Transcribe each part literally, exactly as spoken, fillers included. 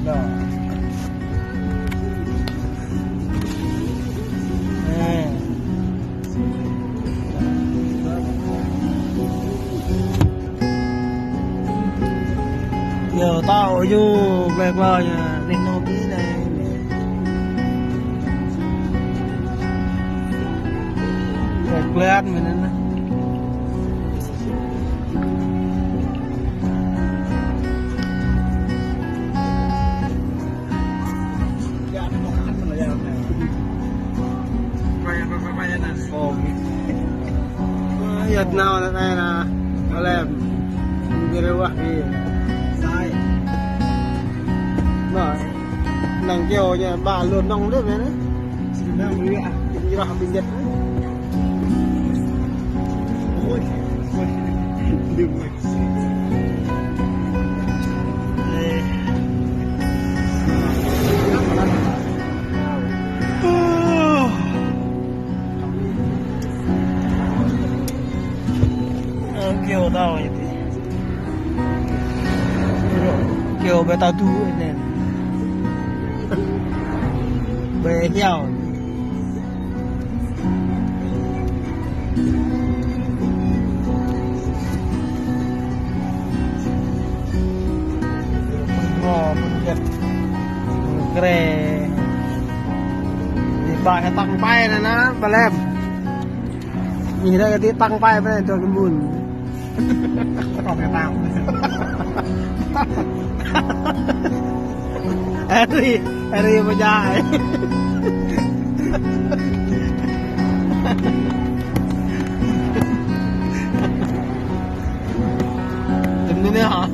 Đó. Nè. Giờ tao vô ble ble nha, nên nó tí này. Ble ble ăn mình nên. Yat nao anai anai, Malem. Di rơwah kơ. Sai. Nah, năng kơyâo ñu ba lŏn nong đôč anai. Năng rơwah. Ñu rơwah ƀing đet. Ôi. Ôi. Đi. Ơ, kơyâo tao ñu tih. Kơyâo ƀe tao tŭ anai. Ƀe hiao. Ngo pơjăt. Kre. Đi ba hơtăng pai anai anai, Malem. Ñu rai kơ ti tăng pai ƀơi anai, tơl kơ mŭn. Tơl kơ tao. Ari, ari mơjai. Tơm anai hă?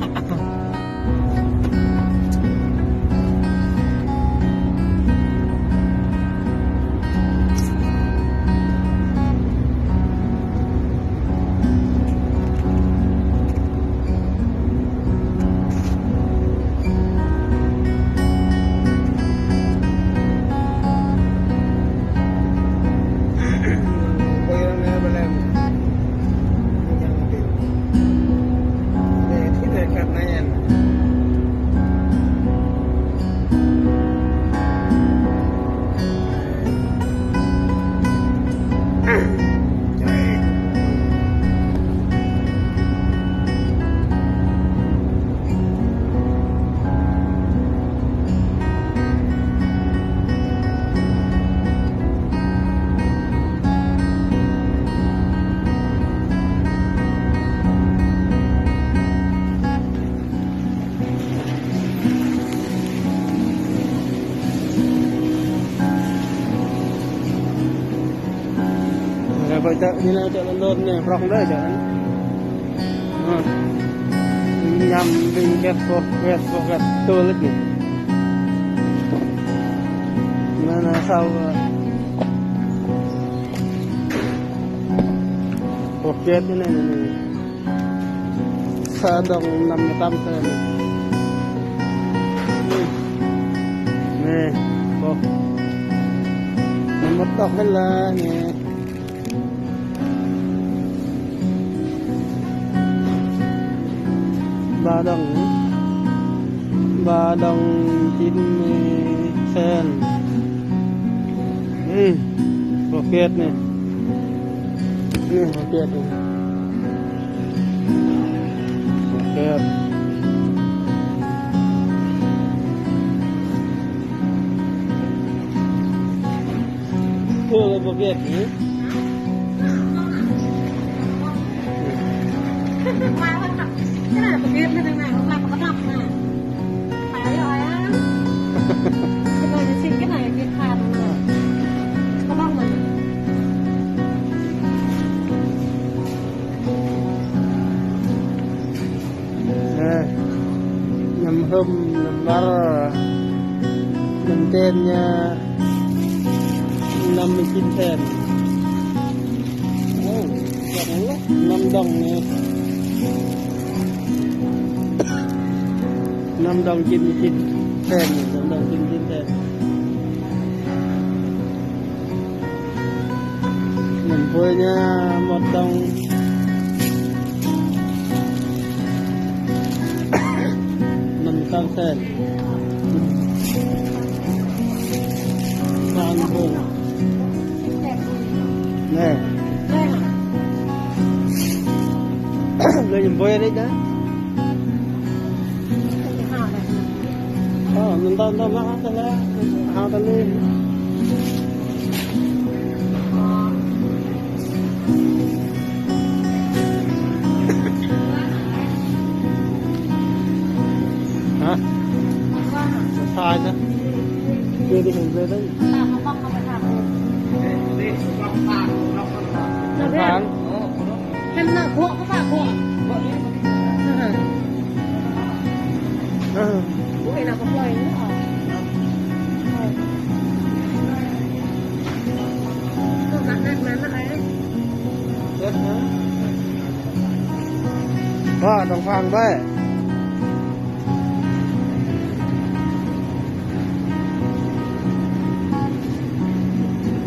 Rồi, vậy tớ, như này tớ là nốt này, prong đấy, chả. Ơ. Ñăm ƀing gĕt pô, gĕt pô, gĕt tơl lĕ anai. Anai, anai, sao, ơ, pô gĕt anai, anai, anai. Sa dong năm mươi tám sen. Anai, pô. Năm mươi tám sen lah, anai. Ba dong, ba dong chín mươi sen. Ơ, pô gĕt anai. Anai, pô gĕt anai. Pô gĕt. Ơ, pô gĕt anai. Cái này là pô gĕt anai, cái này là pô gĕt anai. Phải rồi á. Cái này là xin cái này là gĕt phạt mà. Có bông mà. Ơ, ñăm hơm, ñăm ƀar, ñăm ten ñu năm mươi chín sen. Ơ, năm dong anai. Năm dong chín mươi chín sen, năm dong chín mươi chín sen. Năm pô ñu một dong năm mươi tám sen. Nè. Lơi ñu bơi đi dah. Ơ, năn tao, năn tao, năn tao, năn tao, năn tao. Hả? Sai đó. Đưa đi, đưa đi. Hả? Hăn nă gŏ, kơ pă gŏ. Hă. Hă. Ui, nă gŏ plơi nă. Kơ nă nă nă ai. Chết hả? Wa, tong phang bĕ.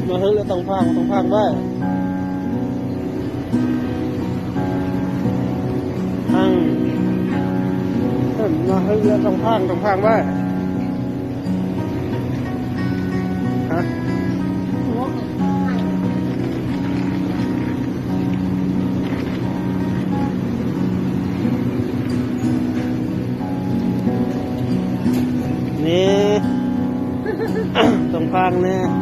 Nao hư̆ lĕ tong phang, tong phang bĕ. Hăng. Nao hư̆ lĕ tong phang, tong phang bĕ. Hă? Nè. Tong phang nè.